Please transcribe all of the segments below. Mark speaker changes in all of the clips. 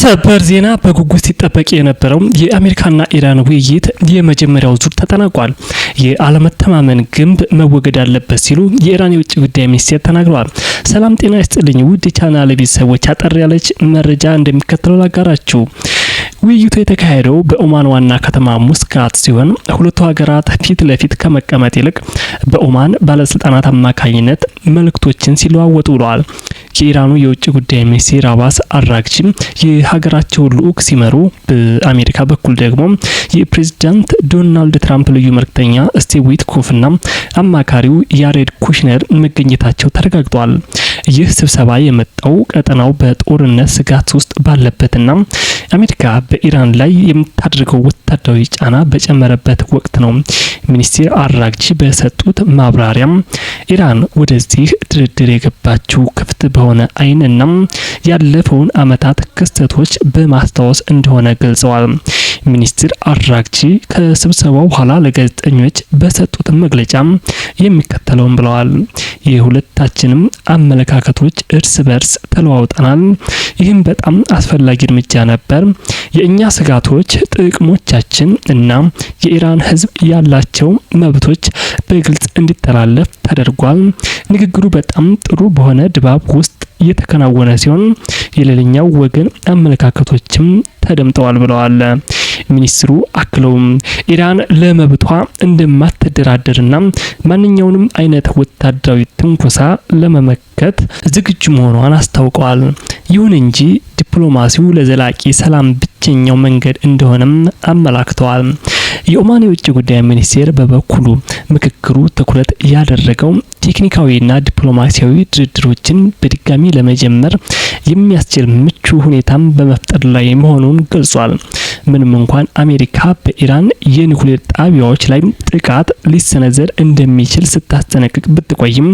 Speaker 1: ሰበር ዜና! በጉጉት ሲጠበቅ የነበረው የአሜሪካና ኢራን ውይይት የመጀመሪያው ዙር ተጠናቋል። የአለመተማመን ግንብ መወገድ አለበት ሲሉ የኢራን የውጭ ጉዳይ ሚኒስቴር ተናግረዋል። ሰላም ጤና ይስጥልኝ ውድ የቻናል ቤተሰቦች፣ አጠር ያለች መረጃ እንደሚከተለው ላጋራችሁ። ውይይቱ የተካሄደው በኦማን ዋና ከተማ ሙስካት ሲሆን ሁለቱ ሀገራት ፊት ለፊት ከመቀመጥ ይልቅ በኦማን ባለስልጣናት አማካኝነት መልእክቶችን ሲለዋወጡ ውለዋል። የኢራኑ የውጭ ጉዳይ ሚኒስትር አባስ አራግቺ የሀገራቸውን ልዑክ ሲመሩ፣ በአሜሪካ በኩል ደግሞ የፕሬዝዳንት ዶናልድ ትራምፕ ልዩ መልእክተኛ ስቲቭ ዊትኮፍና አማካሪው ያሬድ ኩሽነር መገኘታቸው ተረጋግጧል። ይህ ስብሰባ የመጣው ቀጠናው በጦርነት ስጋት ውስጥ ባለበትና አሜሪካ በኢራን ላይ የምታደርገው ወታደራዊ ጫና በጨመረበት ወቅት ነው። ሚኒስትር አራግቺ በሰጡት ማብራሪያም ኢራን ወደዚህ ድርድር የገባችው ክፍት በሆነ ዓይንና ያለፈውን ዓመታት ክስተቶች በማስታወስ እንደሆነ ገልጸዋል። ሚኒስትር አራግቺ ከስብሰባው በኋላ ለጋዜጠኞች በሰጡት መግለጫ የሚከተለውን ብለዋል። የሁለታችንም አመለካከቶች እርስ በርስ ተለዋውጠናል። ይህም በጣም አስፈላጊ እርምጃ ነበር። የእኛ ስጋቶች፣ ጥቅሞቻችን እና የኢራን ሕዝብ ያላቸው መብቶች በግልጽ እንዲተላለፍ ተደርጓል። ንግግሩ በጣም ጥሩ በሆነ ድባብ ውስጥ እየተከናወነ ሲሆን የሌላኛው ወገን አመለካከቶችም ተደምጠዋል ብለዋል። ሚኒስትሩ አክለውም ኢራን ለመብቷ እንደማትደራደርና ማንኛውንም አይነት ወታደራዊ ትንኮሳ ለመመከት ዝግጁ መሆኗን አስታውቀዋል። ይሁን እንጂ ዲፕሎማሲው ለዘላቂ ሰላም ብቸኛው መንገድ እንደሆነም አመላክተዋል። የኦማን የውጭ ጉዳይ ሚኒስቴር በበኩሉ ምክክሩ ትኩረት ያደረገው ቴክኒካዊና ዲፕሎማሲያዊ ድርድሮችን በድጋሚ ለመጀመር የሚያስችል ምቹ ሁኔታን በመፍጠር ላይ መሆኑን ገልጿል። ምንም እንኳን አሜሪካ በኢራን የኒውክሌር ጣቢያዎች ላይ ጥቃት ሊሰነዘር እንደሚችል ስታስጠነቅቅ ብትቆይም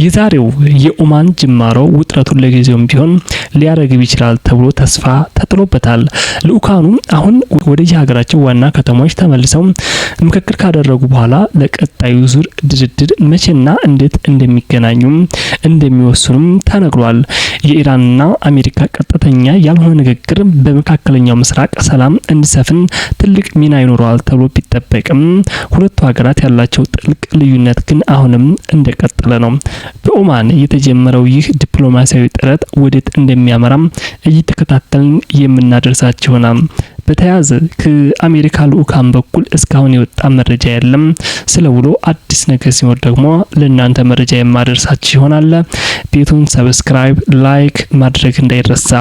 Speaker 1: የዛሬው የኦማን ጅማሮ ውጥረቱን ለጊዜውም ቢሆን ሊያረግብ ይችላል ተብሎ ተስፋ ተጥሎበታል። ልኡካኑ አሁን ወደ የሀገራቸው ዋና ከተሞች ተመልሰው ምክክር ካደረጉ በኋላ ለቀጣዩ ዙር ድርድር መቼና እንዴት እንደሚገናኙም እንደሚወስኑም ተነግሯል። የኢራንና አሜሪካ ቀጥተኛ ያልሆነ ንግግር በመካከለኛው ምስራቅ ሰላም እንዲሰፍን ትልቅ ሚና ይኖረዋል ተብሎ ቢጠበቅም ሁለቱ ሀገራት ያላቸው ጥልቅ ልዩነት ግን አሁንም እንደቀጠለ ነው። በኦማን የተጀመረው ይህ ዲፕሎማሲያዊ ጥረት ወዴት እንደሚያመራም እየተከታተልን የምናደርሳችሁ ይሆናል። በተያያዘ ከአሜሪካ ልኡካን በኩል እስካሁን የወጣ መረጃ የለም። ስለ ውሎ አዲስ ነገር ሲኖር ደግሞ ለእናንተ መረጃ የማደርሳችሁ ይሆናል። ቤቱን subscribe፣ like ማድረግ እንዳይረሳ።